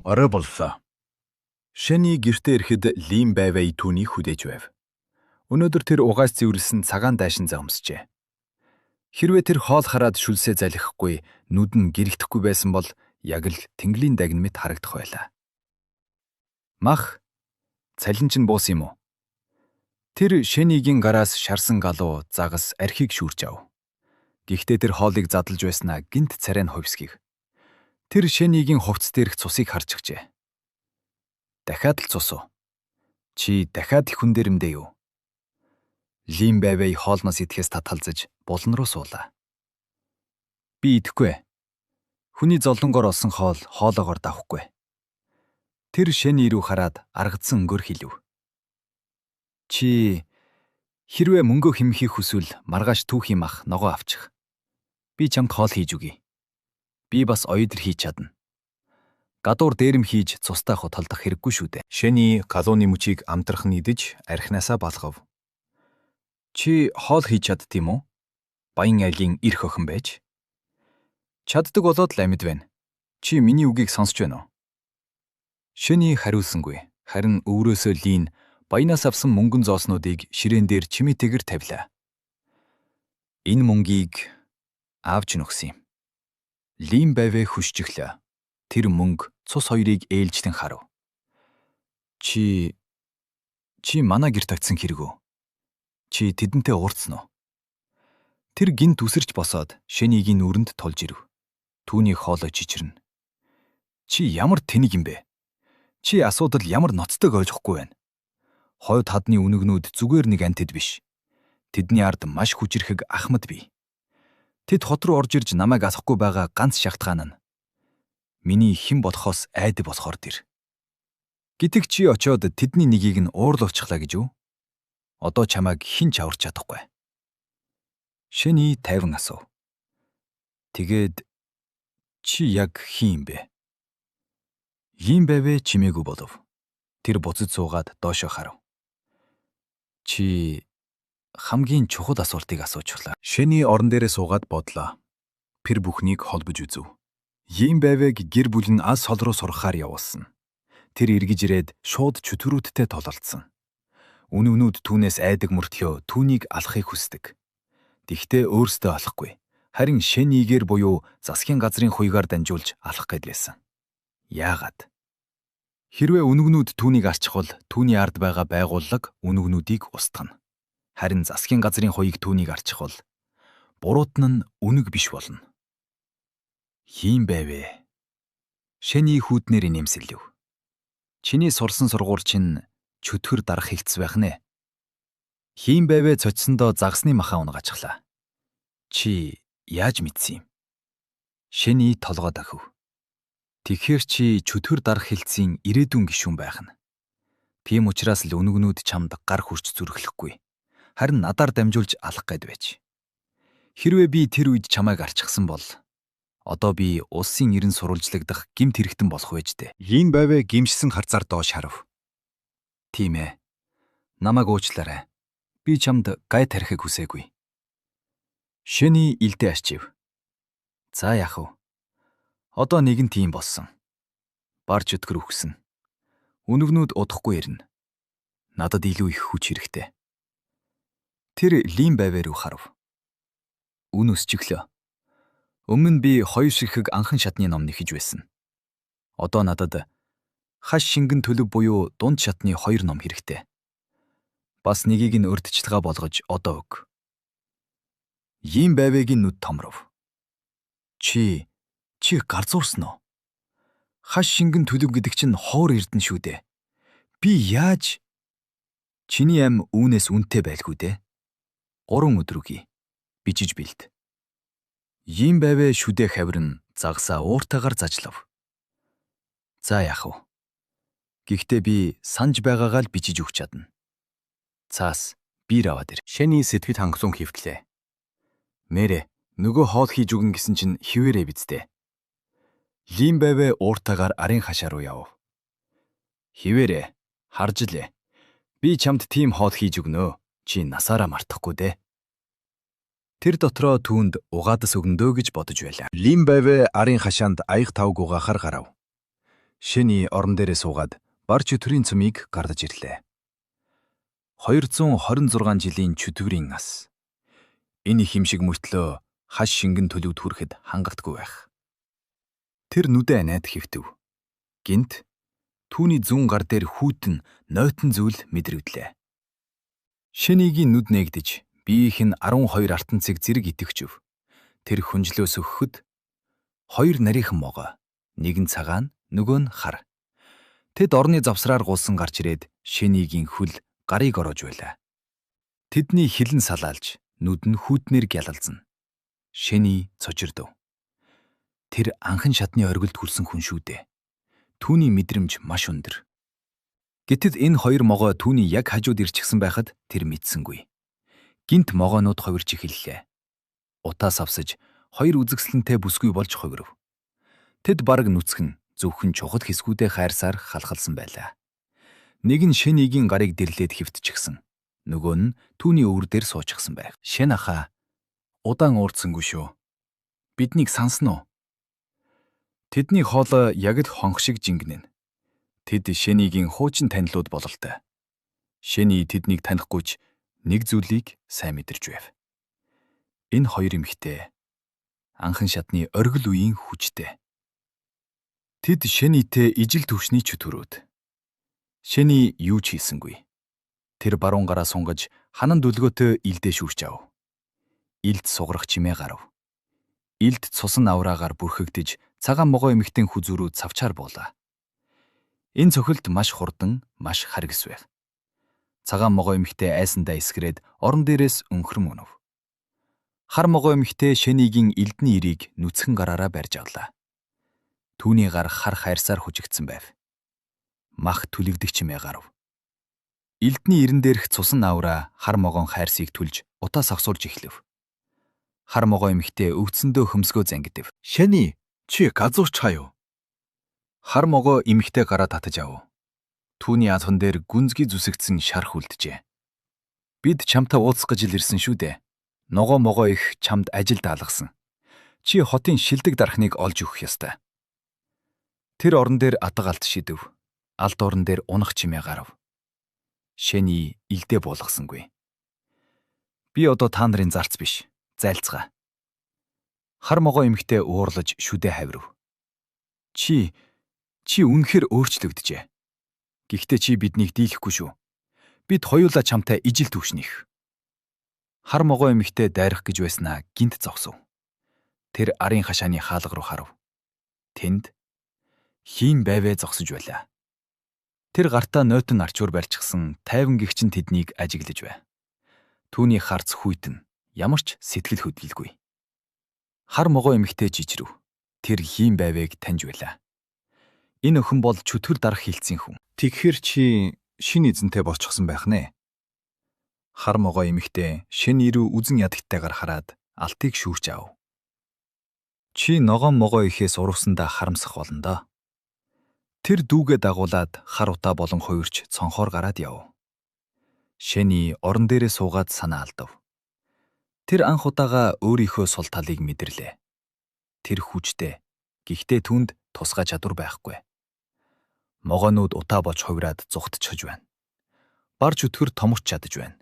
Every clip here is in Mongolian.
Орой боллоо. Шэни гэртээ ирэхэд Лим Байвай түүнийг хүлээж байв. Өнөөдөр тэр угаас зэвэрлсэн цагаан даашинзаа өмсжээ. Хэрвээ тэр хоол хараад шүлсээ залхихгүй, нүд нь гэрэгдэхгүй байсан бол яг л тэнглийн дагн мэт харагдах байлаа. Мах, цалин чинь буусан юм уу? Тэр Шэнигийн гараас шарсан галуу загас архийг шүүрч ав. Гэхдээ тэр хоолыг задлж байснаа гэнэт царай нь хувьсгийв. Тэр Шэнигийн хувцас дээрх цусыг харчихжээ. Дахиад л цус уу? Чи дахиад их хүн дээрэмдээ юу? Лим Байвай хоолноос идэхээс татгалзаж булан руу суулаа. Би идэхгүй. Хүний зовлонгоор олсон хоол хоолоогоор давхгүй. Тэр Шэни рүү хараад аргадсан өнгөөр хэлэв. Чи хэрвээ мөнгөө хэмнэхийг хүсвэл маргааш түүхийн мах, ногоо авчих. Би чамд хоол хийж өгье. Би бас оёдор хийж чадна. Гадуур дээрэм хийж цустай хутгалдах хэрэггүй шүү дээ. Шэни галууны мөчийг амтрахын идэж архинаасаа балгав. Чи хоол хийж чаддаг юм уу? Баян айлын эрх охин байж. Чаддаг болоод л амьд байна. Чи миний үгийг сонсч байна уу? Шэни хариулсангүй. Харин өврөөсөө Лин баянаас авсан мөнгөн зооснуудыг ширээн дээр чимээтэйгээр тавилаа. Энэ мөнгийг аав чинь өгсөн юм. Лин Байвэ хөшчихлөө. Тэр мөнгө цус хоёрыг ээлжлэн харав. Чи манай гэрт очсон хэрэг үү? Чи тэдэнтэй уулзсан уу? Тэр гэнэт үсэрч босоод Шэнигийн нүүрэнд тулж ирэв. Түүний хоолой чичирнэ. Чи ямар тэнэг юм бэ? Чи асуудал ямар ноцтойг ойлгохгүй байна. Хойд хадны үнэгнүүд зүгээр нэг амьтад биш. Тэдний ард маш хүчирхэг ахмад бий. Тэд хот руу орж ирж намайг алахгүй байгаа ганц шалтгаан нь миний хэн болохоос айд болохоор тэр. Гэтэл чи очоод тэдний нэгийг нь уурлуулчихлаа гэж юу? Одоо чамайг хэн ч аварч чадахгүй. Шэни тайван асуув. Тэгээд чи яг хэн юм бэ? Лим Байвэ чимээгүй болов. Тэр буцаж суугаад доошоо харав. Чи хамгийн чухал асуултыг асуучихлаа. Шэни орон дээрээ суугаад бодлоо. Тэр бүхнийг холбож үзэв. Лим Байвэг гэр бүл нь алс хол руу сургахаар явуулсан. Тэр эргэж ирээд шууд чөтгөрүүдтэй тулалдсан. Үнэгнүүд түүнээс айдаг мөртлөө түүнийг алахыг хүсдэг. Тэгэхдээ өөрсдөө алахгүй. Харин Шэнигээр буюу засгийн газрын хуйгаар дамжуулж алах гээд байсан. Яагаад? Хэрвээ үнэгнүүд түүнийг алчихвал түүний ард байгаа байгууллага үнэгнүүдийг устгана. Харин засгийн газрын хуйг түүнийг алчихвал буруутан нь үнэг биш болно. Хэн байв вэ? Шэний хүүднээр нэмсэлв. Чиний сурсан сургууль чинь чөтгөр дарах хэлц байх нэ. Хэн байв вэ цочсондоо загасны махаа унагачихлаа. Чи яаж мэдсэн юм? Шэний толгой дохив. Тэгэхээр чи чөтгөр дарах хэлцийн ирээдүйн гишүүн байх нь. Тийм учраас л үнэгнүүд чамд гар хүрч зүрхлэхгүй. Харин надаар дамжуулж алах гээд байж. Хэрвээ би тэр үед чамайг арчихсан бол одоо би улсын эрен сурвалжлагдах гэмт хэрэгтэн болох байж дээ. Лин Байвэ гэмшсэн харцаар доош харав. Тийм ээ. Намайг уучлаарай. Би чамд гай тарихыг хүсээгүй. Шэний илдээ арчив. За яах вэ? Одоо нэгэн тийм болсон. Бар чөтгөр үхсэн. Үнэгнүүд удахгүй ирнэ. Надад илүү их хүч хэрэгтэй. Тэр Лим Байвэ рүү харав. Үн өсчихлөө. Өмнө нь би хоёр ширхэг анхан шатны ном нэхэж байсан. Одоо надад хаш шингэн төлөв буюу дунд шатны хоёр ном хэрэгтэй. Бас нэгийг нь урьдчилгаа болгож одоо өг. Лим Байвэгийн нүд томров. Чи чи галзуурсан уу? Хаш шингэн төлөв гэдэг чинь ховор эрдэнэ шүү дээ. Би яаж чиний ам үүнээс үнэтэй байлгүй дээ. 3 өдөр өгье. Бичиж бэлд. Лим Байвэ шүдээ хавиран загасаа ууртайгаар зажлав. За яах вэ? Гэхдээ би санаж байгаагаа л бичиж өгч чадна. Цаас бир аваад ир. Шэни сэтгэл хангалуун хэвтлээ. Мэрэ нөгөө хоол хийж өгнө гэсэн чинь хэвээрээ биз дээ. Лим Байвэ ууртайгаар арын хашаа руу явв. Хэвээрээ харж лээ. Би чамд тийм хоол хийж өгнө. Чи насаараа мартахгүй дээ. Тэр дотроо түүнд угаадас өгнө дөө гэж бодож байлаа. Лим Байвэ арын хашаанд аяг тавг угаахаар гарав. Шэний орон дээрээ суугаад бар чөтгөрийн цөмийг гардаж ирлээ. 226 жилийн чөтгөрийн ас. Энэ их юм шиг мөртлөө хаш шингэн төлөвд хүрэхэд хангалтгүй байх. Тэр нүдэ аниад хэвтэв. Гинт түүний зүүн гар дээр хүйтэн нойтон зүйл мэдрэгдлээ. Шэнигийн нүд нээгдэж биеийнх нь 12 артан цэг зэрэг итгэжв. Тэр хүнжлөөс өгөхөд хоёр нарийнхан могой, нэг нь цагаан, нөгөө нь хар. Тэд орны завсраар гулсан гарч ирээд Шэнигийн хөл гарыг ороож байлаа. Тэдний хилэн салаалж, нүд нь хүйтнээр гялалзана. Шэни цочирдов. Тэр анхан шатны оргилд хүрсэн хүн шүү дээ. Түүний мэдрэмж маш өндөр. Гэтэл энэ хоёр могой түүний яг хажууд ирчихсэн байхад тэр мэдсэнгүй. Гинт могоонууд хувирч эхэллээ. Утаа савсаж хоёр үзэсгэлэнтэй бүсгүй болж хувирв. Тэд бараг нүцгэн зөвхөн чухал хэсгүүдээ хайрсаар халахалсан байлаа. Нэг нь Шэнигийн гарыг дэрлээд хэвтчихсэн. Нөгөө нь түүний өвөр дээр суучихсан байв. Шэн ахаа удаан уурдсангүй шүү. Биднийг сансан уу? Тэдний хоолой яг л хонх шиг жингэнэ. Тэд Шэнигийн хуучин танилуд бололтой. Шэни тэднийг танихгүй ч нэг зүйлийг сайн мэдэрч байв. Энэ хоёр эмэгтэй анхан шатны оргил үеийн хүчтэй. Тэд Шэнитэй ижил түвшний чөтгөрүүд. Шэни юу ч хийсэнгүй. Тэр баруун гараа сунгаж ханан дүлгөөтэй илдээ шүүрч ав. Илд сугарах чимээ гарав. Илд цусан авраагаар бүрхэгдэж цагаан могой эмэгтэйн хүзүү рүү цавчаар буулаа. Энэ цохилт маш хурдан, маш харгас байв. Цагаан могой эмэгтэй айсандаа эсгэрээд орон дээрээс өнхрөн унав. Хар могой эмэгтэй Шэнигийн элдний эрийг нүцгэн гараараа барьж авлаа. Түүний гар хар хайрсаар хүжигдсэн байв. Мах түлэгдэх чимээ гарав. Элдний эрен дээрх цусан авраа хар могоон хайрсыг түлж утаа савсуулж эхлэв. Хар могой эмэгтэй өвдсөндөө хөмсгөө зангидав. Шэни, чи газууч хаяа. Хар могой эмэгтэй гараа татаж ав. Түүний алхан дээр гүнзгий зүсэгдсэн шарх үлджээ. Бид чамтай уулзах гэж л ирсэн шүү дээ. Ногоо могой их чамд ажил даалгасан. Чи хотын шилдэг дархныг олж өгөх ёстой. Тэр орон дээр атга алт шидэв. Алд орон дээр унах чимээ гарав. Шэни илдээ буулгасангүй. Би одоо та нарын зарц биш. Зайлцгаа. Хар могой эмэгтэй уурлаж шүдэ хавирв. Чи чи үнэхээр өөрчлөгдөжээ. Гэхдээ чи биднийг дийлэхгүй шүү. Бид хоёулаа чамтай ижил түвшнийх. Хар могой эмэгтэй дайрах гэж байснаа гинт зогсов. Тэр арын хашааны хаалга руу харав. Тэнд хийн байвэ зогсож байлаа. Тэр гартаа нойтон арчуур барьчихсан тайван гихчин тэднийг ажиглаж байв. Түүний харц хүйтэн ямар ч сэтгэл хөдлөлгүй. Хар могой эмэгтэй жижрэв. Тэр хийн байвэг таньж байлаа. Энэ охин бол чөтгөр дарах хилцийн хүн. Тэгэхээр чи шинэ эзэнтэй болчихсон байх нэ. Хар могой эмэгтэй шин ирүү үзэн ядагтайгаар хараад алтыг шүүрч ав. Чи ногоон могой ихээс урвсандаа харамсах болно доо. Тэр дүүгээ дагуулад хар утаа болон хувирч цонхоор гараад яв. Шэни орон дээрээ суугаад санаа алдав. Тэр анх удаага өөрийнхөө сул талыг мэдэрлээ. Тэр хүчтэй. Гэхдээ түүнд тусгай чадвар байхгүй. Могоонууд утаа болж хувираад зүхтчихж байна. Бар чөтгөр томорч чадаж байна.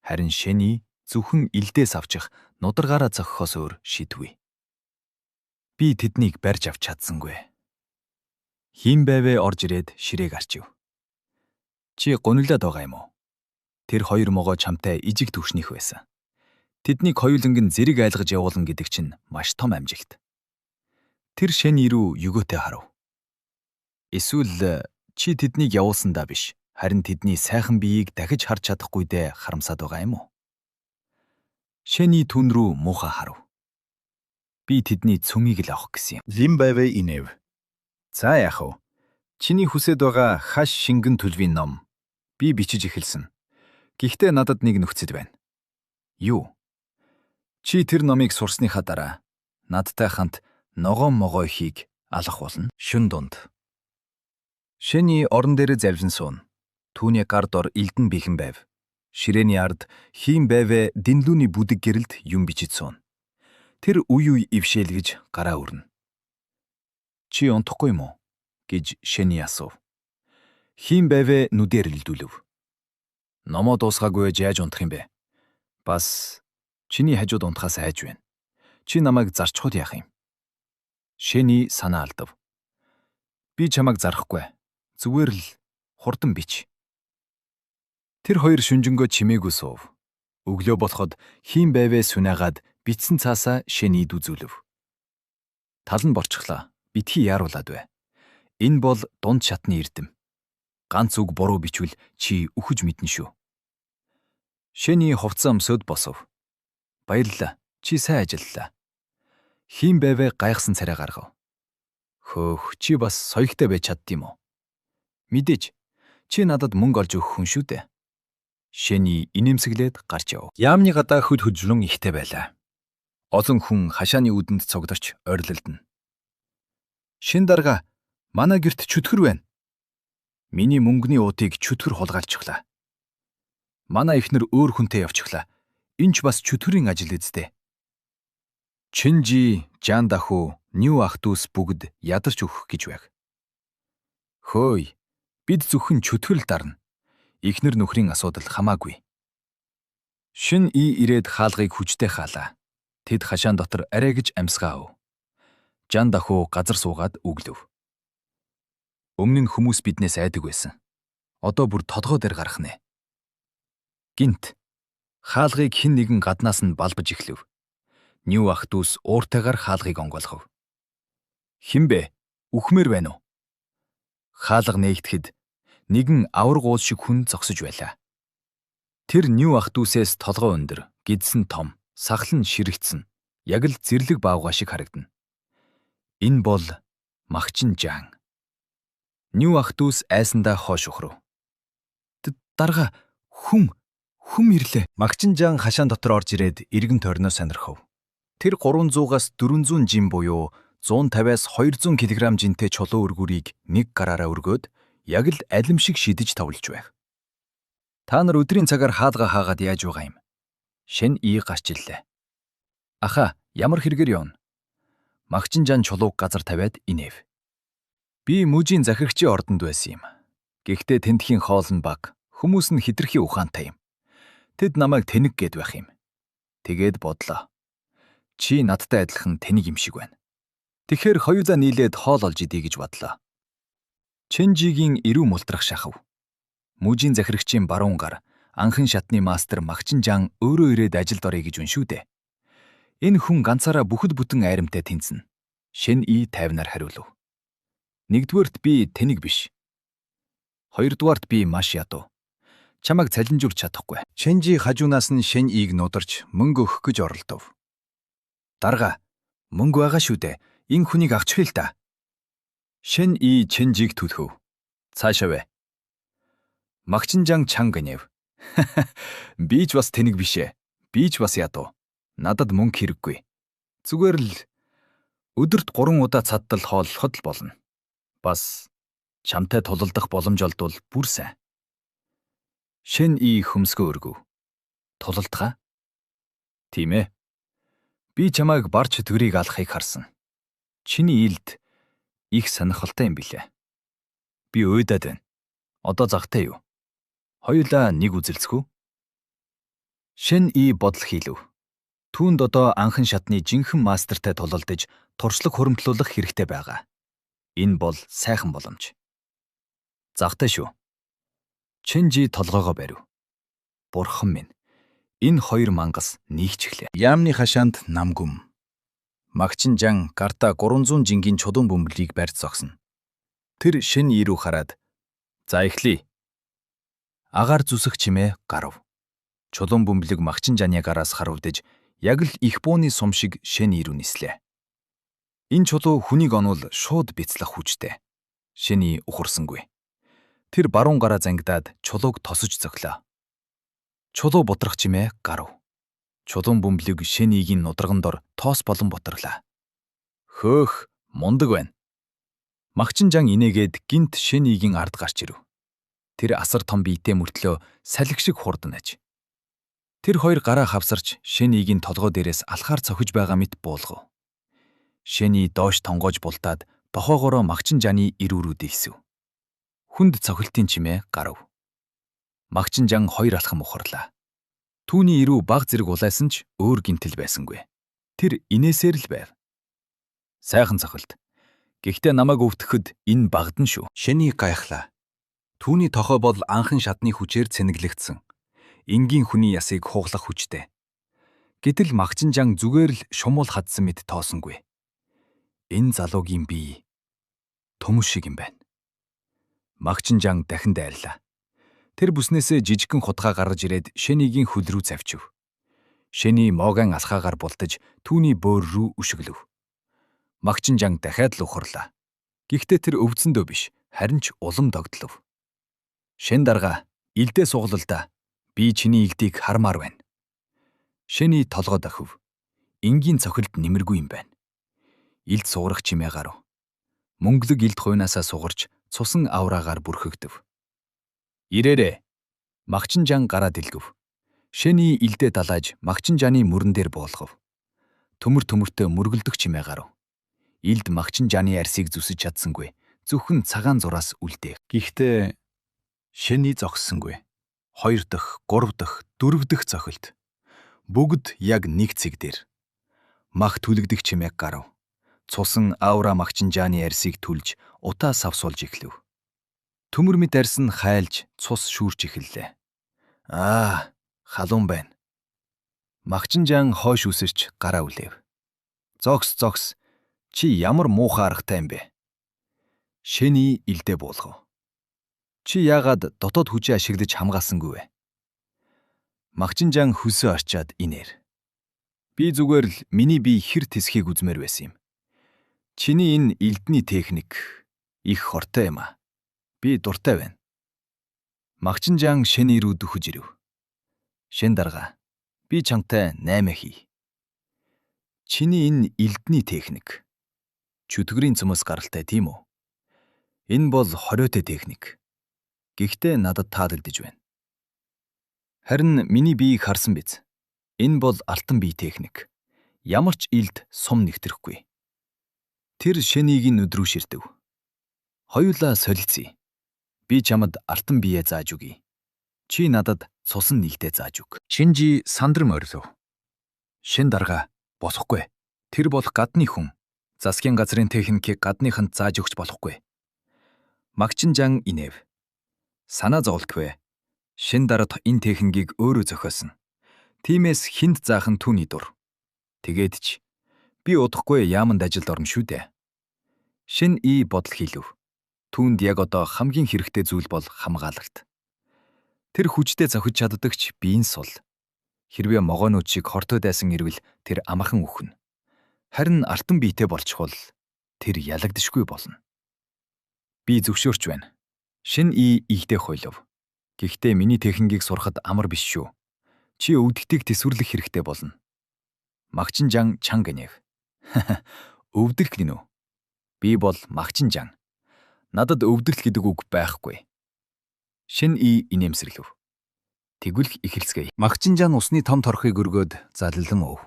Харин Шэни зөвхөн илдээс авчих нударгаараа зохихоос өөр шийдвгүй. Би тэднийг барьж авч чадсангүй. Хин байвэ орж ирээд ширээг арчив. Чи гуниглаад байгаа юм уу? Тэр хоёр могой чамтай ижиг түвшнийх байсан. Тэднийг хоёуланг нь зэрэг айлгаж явуулна гэдэг чинь маш том амжилт. Тэр Шэни рүү өгөөтэй харав. Эсвэл чи тэднийг явуулсандаа биш, харин тэдний сайхан биеийг дахиж харж чадахгүй дээ харамсаад байгаа юм уу? Шэни түн рүү муухай харав. Би тэдний цөмийг л авах гэсэн юм. Зимбабwe инэв. За яах вэ? Чиний хүсэж байгаа хаш шингэн төлвийн ном би бичиж эхэлсэн. Гэхдээ надад нэг нөхцөл байна. Юу? Чи тэр номыг сурсныхаа дараа надтай хамт ногоон могой ихийг алах болно. Шүн дунд. Шэни орон дээр завлин суун. Түүний гар дор элдэн бэхэн байв. Ширээний ард хийн байвэ дэнлүүний бүдэг гэрэлд юм бичиж суун. Тэр үе үе ившээлгэж гараа өрнө. Чи унтахгүй юм уу? Гэж Шэни асуув. Хийн байвэ нүдээр илдүүлв. Номоо дуусгаагүй байж яаж унтах юм бэ? Бас чиний хажууд унтахаас айж байна. Чи намайг зарчхууд яах юм? Шэни санаа алдав. Би чамайг зарахгүй. Зүгээр л хурдан бич. Тэр хоёр шүнжэнгөө чимээгүй суув. Өглөө болоход хийн байвэ сүнээгаад бичсэн цаасаа Шэнид үзүүлв. Тал нь борчглоо. Битгий яаруулад бай. Энэ бол дунд шатны эрдэм. Ганц үг буруу бичвэл чи үхэж мэднэ шүү. Шэний хувцас өмсөөд босов. Баярлалаа. Чи сайн ажиллалаа. Хийн байвэ гайхсан царай гаргав. Хөөх, чи бас соёлтой байж чаддсан юм уу? Мэдээж. Чи надад мөнгө олж өгөх хүн шүү дээ. Шэний инээмсэглээд гарч яв. Яамны гадаа хөд хөжлөн ихтэй байлаа. Олон хүн хашааны үүдэнд цугдарч ойрлолдно. Шин дарга, манай гэрт чөтгөр байна. Миний мөнгөний уутыг чөтгөр хулгайлчихлаа. Манай эхнэр өөр хүнтэй явчихлаа. Энэ ч бас чөтгөрийн ажил үсттэй. Чинжи, Жан даху, Нью ах дүүс бүгд ядарч өгөх гэж байг. Хөөй, бид зөвхөн чөтгөрл дарна. Эхнэр нөхрийн асуудал хамаагүй. Шин и ирээд хаалгыг хүчтэй хаалаа. Тэд хашаан дотор арай гэж амьсгаав. Жан даху газар суугаад үглэв. Өмнө нь хүмүүс биднээс айдаг байсан. Одоо бүр толгой дээр гарах нэ. Гинт хаалгыг хэн нэгэн гаднаас нь балбаж эхлэв. Нью ах дүүс ууртайгаар хаалгыг онгойлгов. Хэн бэ? Үхмээр байна уу? Хаалга нээгдэхэд нэгэн аварга уул шиг хүн зогсож байлаа. Тэр Нью ах дүүсээс толгой өндөр, гидсэн том, сахал нь ширэгдсэн. Яг л зэрлэг баавгай шиг харагдана. Энэ бол Магчин Жан. Нью ах дүүс айсандаа хоош ухрав. Дарга хүн ирлээ. Магчин Жан хашаан дотор орж ирээд эргэн тойрноо сонирхов. Тэр 300-аас 400 жин буюу 150-аас 200 кг жинтэй чулуу өргүүрийг нэг гараараа өргөөд яг л алим шиг шидэж товлж байв. Та нар өдрийн цагаар хаалга хаагаад яаж байгаа юм? Шэн и гарч ирлээ. Аха, ямар хэрэгээр явна? Магчин Жан чулууг газар тавиад инээв. Би мужийн захирагчийн ордонд байсан юм. Гэхдээ тэндхийн хоол нь баг, хүмүүс нь хитрхи ухаантай юм. Тэд намайг тэнэг гээд байх юм. Тэгээд бодлоо. Чи надтай адилхан тэнэг юм шиг байна. Тэгэхээр хоёулаа нийлээд хоол олж идье гэж бодлоо. Чэнжигийн эрүү мултрах шахав. Мужийн захирагчийн баруун гар анхан шатны мастер Магчин Жан өөрөө ирээд ажилд оръё гэж үншүү дээ. Энэ хүн ганцаараа бүхэл бүтэн айрамтай тэнцэнэ. Шэн и тайвнаар хариулв. Нэгдүгээрт би тэнэг биш. Хоёрдугаарт би маш ядуу. Чамайг цалинжуулж чадахгүй. Чэнжи хажуунаас нь Шэн ийг нударч мөнгө өгөх гэж оролдов. Дарга, мөнгө байгаа шүү дээ. Энэ хүнийг авчих л та. Шэн и Чэнжиг түлхэв. Цаашаа вэ. Магчин Жан чанга гинэв. Би ч бас тэнэг биш ээ. Би ч бас ядуу. Надад мөнгө хэрэггүй. Зүгээр л өдөрт 3 удаа цаддал хооллоход л болно. Бас чамтай тулалдах боломж олдвол бүр сайн. Шэн и хөмсгөө өргөв. Тулалдгаа? Тийм ээ. Би чамайг бар чөтгөрийг алахыг харсан. Чиний илд их сонирхолтой юм билээ. Би уйдаад байна. Одоо загтай юу? Хоёулаа нэг үзэлцэх үү? Шэн и бодол хийлв. Түүнд одоо анхан шатны жинхэнэ мастертай тулалдаж туршлага хуримтлуулах хэрэгтэй байгаа. Энэ бол сайхан боломж. Загтай шүү. Чэнжи толгоогоо барив. Бурхан минь. Энэ хоёр мангас нийгчихлээ. Яамны хашаанд намгүм. Магчин Жан гартаа 300 жингийн чулуун бөмбөлийг барьж зогсно. Тэр шин ирүү хараад за эхлэе. Агаар зүсэх чимээ гарав. Чулуун бөмбөлөг Магчин Жаны гараас харвдаж яг л их бууны сум шиг шин ирүү нислээ. Энэ чулуу хүнийг онвол шууд бяцлах хүчтэй. Шэний ухарсангүй. Тэр баруун гараа зангидаад чулууг тосож зөглөө. Чулуу бутрах чимээ гарав. Чулуун бөмбөлөг Шэнигийн нударган дор тоос болон бутарлаа. Хөөх, мундаг байна. Магчин Жан инээгээд гинт Шэнигийн ард гарч ирэв. Тэр асар том биетэй мөртлөө салхи шиг хурдан аж. Тэр хоёр гараа хавсарч Шэнигийн толгой дээрээс алхаар цохиж байгаа мэт буулгав. Шэний доош тонгоож булдаад Тохоогоороо Магчин Жаны эрүү рүү дэлсэв. Хүнд цохилтын чимээ гарав. Магчин Жан хоёр алхам ухарлаа. Түүний эрүү баг зэрэг улайсан ч өөр гэмтэл байсангүй. Тэр инээсээр л байв. Сайхан цохилт. Гэхдээ намайг өвтгөхөд энэ багадна шүү. Шэний гайхлаа. Түүний тохой бол анхан шатны хүчээр цэнэглэгдсэн. Энгийн хүний ясыг хуглах хүчтэй. Гэтэл Магчин Жан зүгээр л шумуул хадсан мэт тоосонгүй. Энэ залуугийн бие төмөс шиг юм байна. Магчин Жан дахин дайрлаа. Тэр бүснээсээ жижигхэн хутгаа гаргаж ирээд Шэнигийн хөл рүү завчив. Шэни моган алхаагаар бултаж түүний бөөр рүү өшөглөв. Магчин Жан дахиад л ухарлаа. Гэхдээ тэр өвдсөндөө биш, харин ч улам догдлов. Шэн дарга, илдээ суглал да. Би чиний илдийг хармаар байна. Шэний толгой дохив. Энгийн цохилд нэмэргүй юм байна. Илд сугарах чимээ гарав. Мөнгөлөг илд хуйнаасаа сугарч цусан авраагаар бүрхэгдэв. Ирээрээ. Магчин Жан гараа дэлгэв. Шэний илдээ далааж Магчин Жаны мөрөн дээр буулгав. Төмөр төмөртөө мөргөлдөх чимээ гарав. Илд Магчин Жаны арсыг зүсэж чадсангүй. Зөвхөн цагаан зураас үлдээв. Гэхдээ Шэний зогссонгүй. Хоёр дахь, гурав дахь, дөрөв дэх цохилт. Бүгд яг нэг цэг дээр. Мах түлэгдэх чимээг гарав. Цусан аура Магчин Жаны арсыг түлж утаа савсуулж эхлэв. Төмөр мэт арс нь хайлж цус шүүрч эхэллээ. Аа, халуун байна. Магчин Жан хойш үсэрч гараа үлээв. Зогс зогс. Чи ямар муухай аргатай юм бэ? Шэний илдээ буулгав. Чи яагаад дотоод хүчээ ашиглаж хамгаалсангүй вэ? Магчин Жан хөлсөө арчаад инээр. Би зүгээр л миний бие хэр тэсхийг үзмээр байсан юм. Чиний энэ элдний техник их хортой юм аа. Би дуртай байна. Магчин Жан шэний рүү дөхөж ирэв. Шэн дарга, би чамтай 8 хий. Чиний энэ элдний техник чөтгөрийн цөмөөс гаралтай тийм үү? Энэ бол хориотой техник. Гэхдээ надад таалагдж байна. Харин миний биеийг харсан биз? Энэ бол алтан бие техник. Ямар ч илд сум нэгтрэхгүй. Тэр шэнийг нүд рүү ширтэв. Хоёулаа солилцъё. Би чамд алтан биеэ зааж өгье. Чи надад цусан нийлдээ зааж өг. Шинжи сандран орилов. Шин дарга болохгүй. Тэр бол гадны хүн. Засгийн газрын техникийг гадныханд зааж өгч болохгүй. Магчин Жан инээв. Санаа зовлтгүй. Шин дарга энэ техникийг өөрөө зохиосон. Тиймээс хүнд заах нь түүний дур. Тэгээд ч би удахгүй яаманд ажилд орно шүү дээ. Шин и бодол хийлв. Түүнд яг одоо хамгийн хэрэгтэй зүйл бол хамгаалалт. Тэр хүчтэй зохиж чаддаг ч биеийн сул. Хэрвээ могоонууд шиг хортой дайсан ирвэл тэр амархан үхнэ. Харин алтан биетэй болчихвол тэр ялагдшгүй болно. Би зөвшөөрч байна. Шин и игдээ хойлов. Гэхдээ миний техникийг сурахад амар биш шүү. Чи өвдөлтийг төсвөрлөх хэрэгтэй болно. Магчин Жан чанга инээв. Өвдөлт гинэ үү? Би бол Магчин Жан. Надад өвдөлт гэдэг үг байхгүй. Шин и инээмсэглэв. Тэгвэл эхэлцгээе. Магчин Жан усны том торхыг өргөөд залилан уув.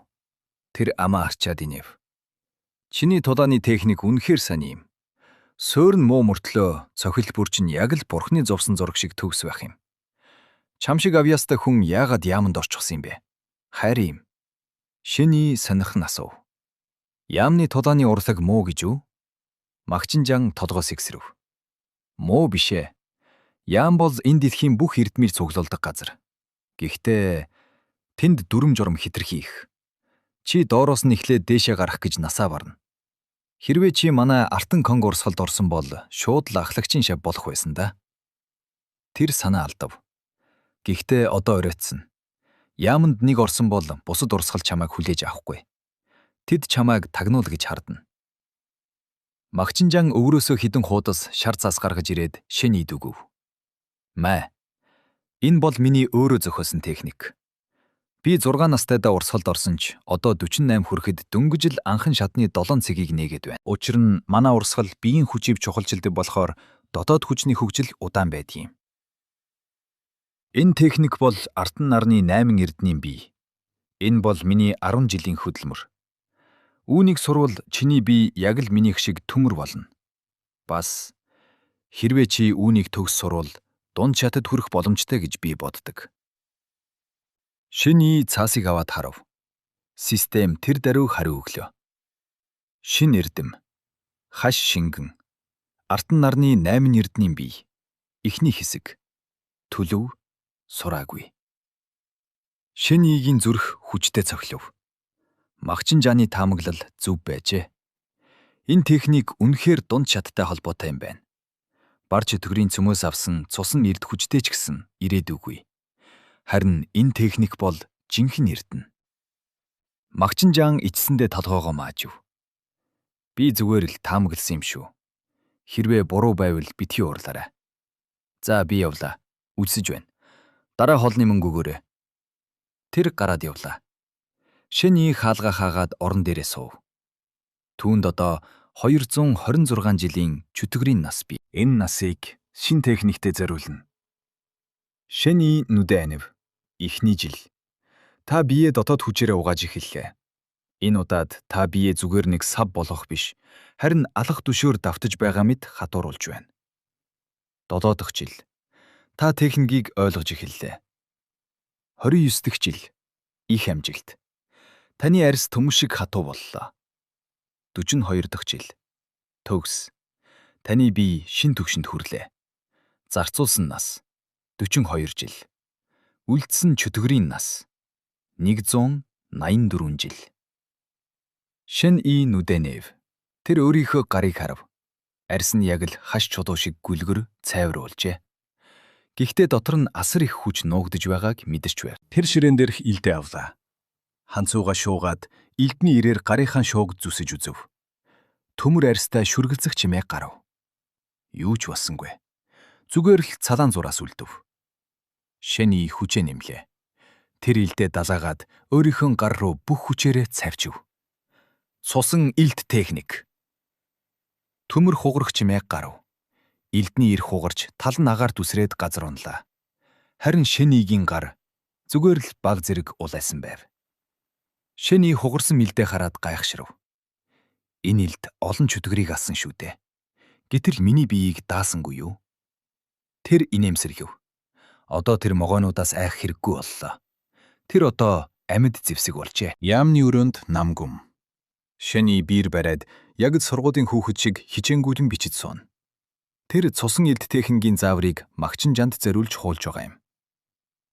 Тэр амаа арчаад инээв. Чиний тулааны техник үнэхээр сайн юм. Суурь нь муу мөртлөө цохилт бүр чинь яг л бурхны зовсон зураг шиг төгс байх юм. Чам шиг авьяастай хүн яагаад яаманд орчихсон юм бэ? Хайр юм. Шиний сонирхон асуув. Яамны тулааны урлаг муу гэж үү? Магчин Жан толгоос ихсрэв. Муу биш ээ. Яам бол энэ дэлхийн бүх эрдмийг цуглуулдаг газар. Гэхдээ тэнд дүрм журам хэтэрхий их. Чи доороос нь эхлээд дээшээ гарах гэж насаа барна. Хэрвээ чи манай Алтан Конго урсгалд орсон бол шууд л ахлагчийн шав болох байсан да. Тэр санаа алдав. Гэхдээ одоо оройтсон. Яаманд нэг орсон бол бусад урсгал чамайг хүлээж авахгүй. Тэд чамайг тагнуул гэж хардна. Магчин Жан өврөөсөө хідэн хуудас шар цаас гаргаж ирээд шин ид өгөв. Мэ. Энэ бол миний өөрөө зохиосон техник. Би 6 настайдаа урсгалд орсон ч одоо 48 хүрэхэд дөнгөж л анхан шатны 7 цэгийг нээгээд байна. Учир нь манай урсгал биеийн хүчийг чухалчилдаг болохоор дотоод хүчний хөгжил удаан байдаг юм. Энэ техник бол Алтан нарны 8 эрдэнийн бие. Энэ бол миний 10 жилийн хөдөлмөр. Үүнийг сурвал чиний бие яг л минийх шиг төмөр болно. Бас хэрвээ чи үүнийг төгс сурвал дунд шатад хүрэх боломжтой гэж би боддог. Шиний цаасыг аваад харав. Систем тэр даруй хариу өглөө. Шин эрдэм. Хаш шингэн. Артан нарны 8 эрдний бие. Эхний хэсэг. Төлөв сураагүй. Шинийгийн зүрх хүчтэй цохилов. Магчин Жаны таамаглал зөв байжээ. Энэ техник үнэхээр дунд шаттай холбоотой юм байна. Бар чөтгөрийн цөмөөс авсан цусан эрд хүчтэй ч гэсэн ирээдүгүй. Харин энэ техник бол жинхэнэ эрдэнэ. Магчин Жан ичсэндээ толгоогоо маажив. Би зүгээр л таамагласан юм шүү. Хэрвээ буруу байвал битгий уурлаарай. За би явлаа. Үлсэж байна. Дараа хоолны мөнгө өгөөрэй. Тэр гараад явлаа. Шэний хаалга хаагаад орон дээрээ суув. Түүнд одоо 226 жилийн чөтгөрийн нас бий. Энэ насыг шин техниктэй зориулна. Шэний нүдэ анив. Эхний жил. Та биеэ дотоод хүчээрээ угааж эхэллээ. Энэ удаад та биеэ зүгээр нэг сав болгох биш, харин алах түшөөр давтаж байгаа мэт хатууруулж байна. 7 дахь жил. Та техникийг ойлгож эхэллээ. 29 дахь жил. Их амжилт. Таны арьс төмөн шиг хатуу боллоо. 42 дахь жил. Төгс. Таны бие шин түвшинд хүрлээ. Зарцуулсан нас 42 жил. Үлдсэн чөтгөрийн нас 184 жил. Шин и нүдэнэв. Тэр өөрийнхөө гарыг харав. Арьс нь яг л хаш чулуу шиг гүлгэр цайвар болжээ. Гэхдээ дотор нь асар их хүч нуугдаж байгааг мэдэрч байв. Тэр ширээн дээрх илдээ авлаа. Ханцууга шуугаад илдний ирээр гарынхаа шууг зүсэж үзв. Төмөр арьстай шүргэлзэх чимээ гарав. Юу ч болсонгүй. Зүгээр л цалаан зураас үлдэв. Шэний хүчээ нэмлээ. Тэр илдээ далаагаад өөрийнхөө гар руу бүх хүчээрээ цавчив. Цусан илд техник. Төмөр хугарах чимээ гарав. Илдний ир хугарч тал нь агаар дүсрээд газар унлаа. Харин Шэнигийн гар зүгээр л баг зэрэг улайсан байв. Шэний хугарсан илдээ хараад гайхшрав. Энэ илд олон чөтгөрийг алсан шүү дээ. Гэтэл миний биеийг даасангүй юу? Тэр инээмсэрлэв. Одоо тэр могойнуудаас айх хэрэггүй боллоо. Тэр одоо амьд зэвсэг болжээ. Яамны өрөөнд намгүм. Шэний биер бариад яг л сургуулийн хүүхэд шиг хичээнгүйлэн бичиж сууна. Тэр цусан илд техникийн зааврыг Магчин Жанд зориулж хуулж байгаа юм.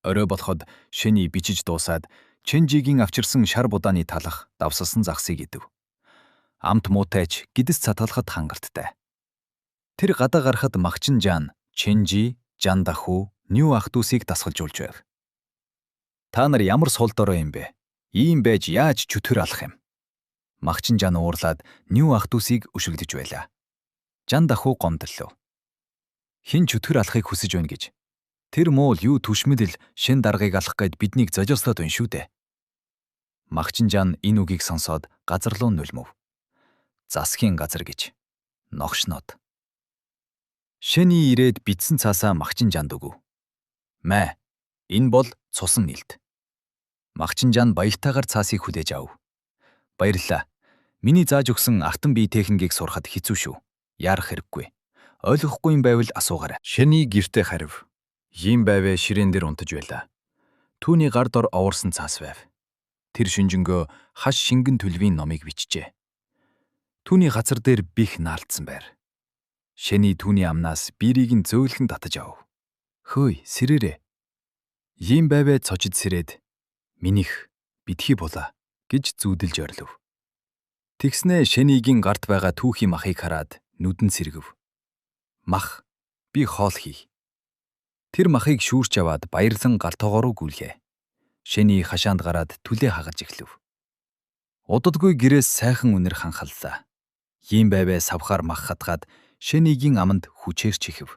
Орой болоход Шэний бичиж дуусаад Чэнжигийн авчирсан шар будааны талах давсалсан загсыг идэв. Амт муутайч гидс цатгалахад хангалттай. Тэр гадаа гарахад Магчин Жан, Чэнжи, Жан Даху, Ню ах дүүсийг дасгалжуулж байв. Та нар ямар сул дорой юм бэ? Ийм байж яаж чөтгөр алах юм? Магчин Жан уурлаад Ню ах дүүсийг өшөглөж байлаа. Жан Даху гомдлоо. Хэн чөтгөр алахыг хүсэж байна гэж. Тэр муул юу түшмэл шин даргыг алах гээд биднийг зожоослоод байна шүү дээ. Магчин Жан энэ үгийг сонсоод газар руу нулимв. Засгийн газар гэж. Ногшноод. Шэний ирээд бичсэн цаасаа Магчин Жанд өгөв. Мэ, энэ бол цусан илд. Магчин Жан баяртайгаар цаасыг хүлээж ав. Баярлалаа. Миний зааж өгсөн артан бие техникийг сурахад хэцүү шүү. Яарах хэрэггүй. Ойлгохгүй юм байвал асуугаарай. Шэний гэртээ харив. Ийм байвэ ширээн дээр унтаж байлаа. Түүний гар дор овоорсон цаас байв. Тэр шинжэнгөө хаш шингэн төлвийн номыг бичжээ. Түүний газар дээр бих наалтсан байр. Шэний түүний амнаас биерийг нь зөөлхөн татаж авав. Хөөй, сэрээрээ. Ийм байвэ цочид сэрээд минийх битгий булаа гэж зүүдэлж орилов. Тэгснээ Шэнигийн гарт байгаа түүхий махыг хараад нүдэн сэргэв. Мах, би хоол хий. Тэр махыг шүүрч аваад баярлан гал тогоо руу гүйлгээ. Шэний хашаанд гараад түлээ хагалж эхлэв. Удадгүй гэрээс сайхан үнэр ханхаллаа. Ийм байвэ савхаар мах хатгаад Шэнигийн аманд хүчээр чихэв.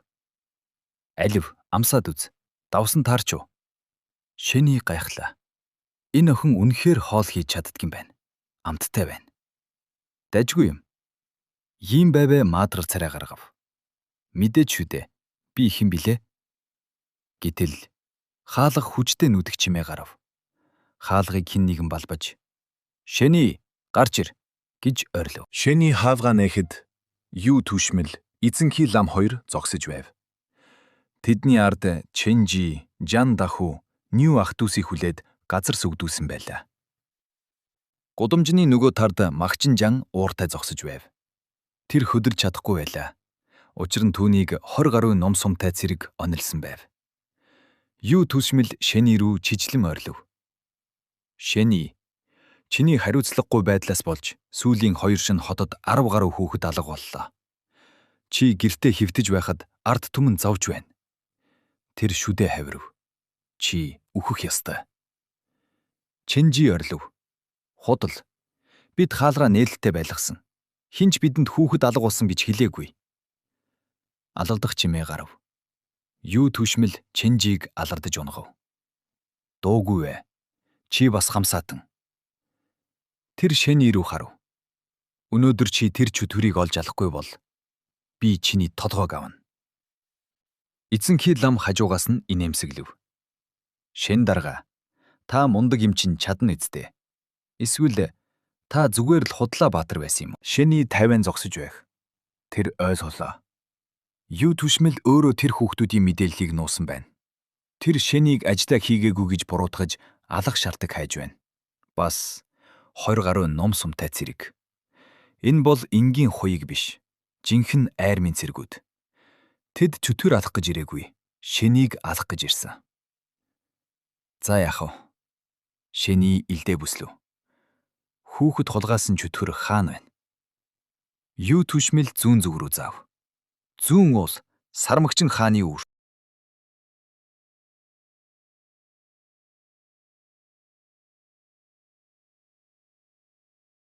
Алив, амсаад үз. Давсан таарч уу? Шэний гайхлаа. Энэ охин үнэхээр хоол хийж чаддаг юм байна. Амттай байна. Дажгүй юм. Ийм байвэ мадрал царай гаргав. Мэдээж шүү дээ. Би хэн билээ? Гэтэл хаалга хүчтэй нүдэх чимээ гарав. Хаалгыг хэн нэгэн балбаж "Шэний, гарч ир" гэж орилов. Шэний хаавга нээхэд Ю Түшмэл, Эзэнхий лам хоёр зогсож байв. Тэдний ард Ченжи, Жан Даху, Ню ах дүүсийг хүлээд газар сүгдүүлсэн байлаа. Гудамжны нөгөө тард Магчин Жан ууртай зогсож байв. Тэр хөдөлж чадахгүй байлаа. Учир нь түүнийг 20 гаруй ном сумтай цэрэг онилсон байв. Ю Түшмэл Шэний рүү чижлэн орилов. Шэний, чиний хариуцлагагүй байдлаас болж сүүлийн 2 шөнө хотод 10 гаруй хүүхэд алга боллоо. Чи гэртээ хэвтэж байхад ард түмэн зовж байна. Тэр шүдэ хавирав. Чи үхэх ёстой. Ченжи орилов. Худал. Бид хаалраа нээлттэй байлгасан. Хэн ч бидэнд хүүхэд алга болсон гэж хэлээгүй. Алалдах чимээ гарав. Ю Түшмэл Ченжийг алардаж унагав. Дуугүй вэ. Чи бас хамсаатан. Тэр Шэний рүү харав. Өнөөдөр чи тэр чөтгөрийг олж алахгүй бол би чиний толгойг авна. Эзэнхий лам хажуугаас нь инээмсэглэв. Шэн дарга, та мундаг юм чинь чадна үсттэй. Эсвэл та зүгээр л худлаа баатар байсан юм уу? Шэний 50 зогсож байх. Тэр ойлголоо. Ю Түшмэл өөрөө тэр хүүхдүүдийн мэдээллийг нуусан байна. Тэр Шэнийг ажлаа хийгээгүй гэж буруутгаж алах шалтаг хайж байна. Бас 20 гаруй ном сумтай цэрэг. Энэ бол энгийн хуйг биш. Жинхэнэ армийн цэргүүд. Тэд чөтгөр алах гэж ирээгүй. Шэнийг алах гэж ирсэн. За яах вэ? Шэний илдээ бүслэв. Хүүхэд хулгайлсан чөтгөр хаана байна? Ю Түшмэл зүүн зүг рүү заав. Зүүн уул Сармагчин хааны үүр.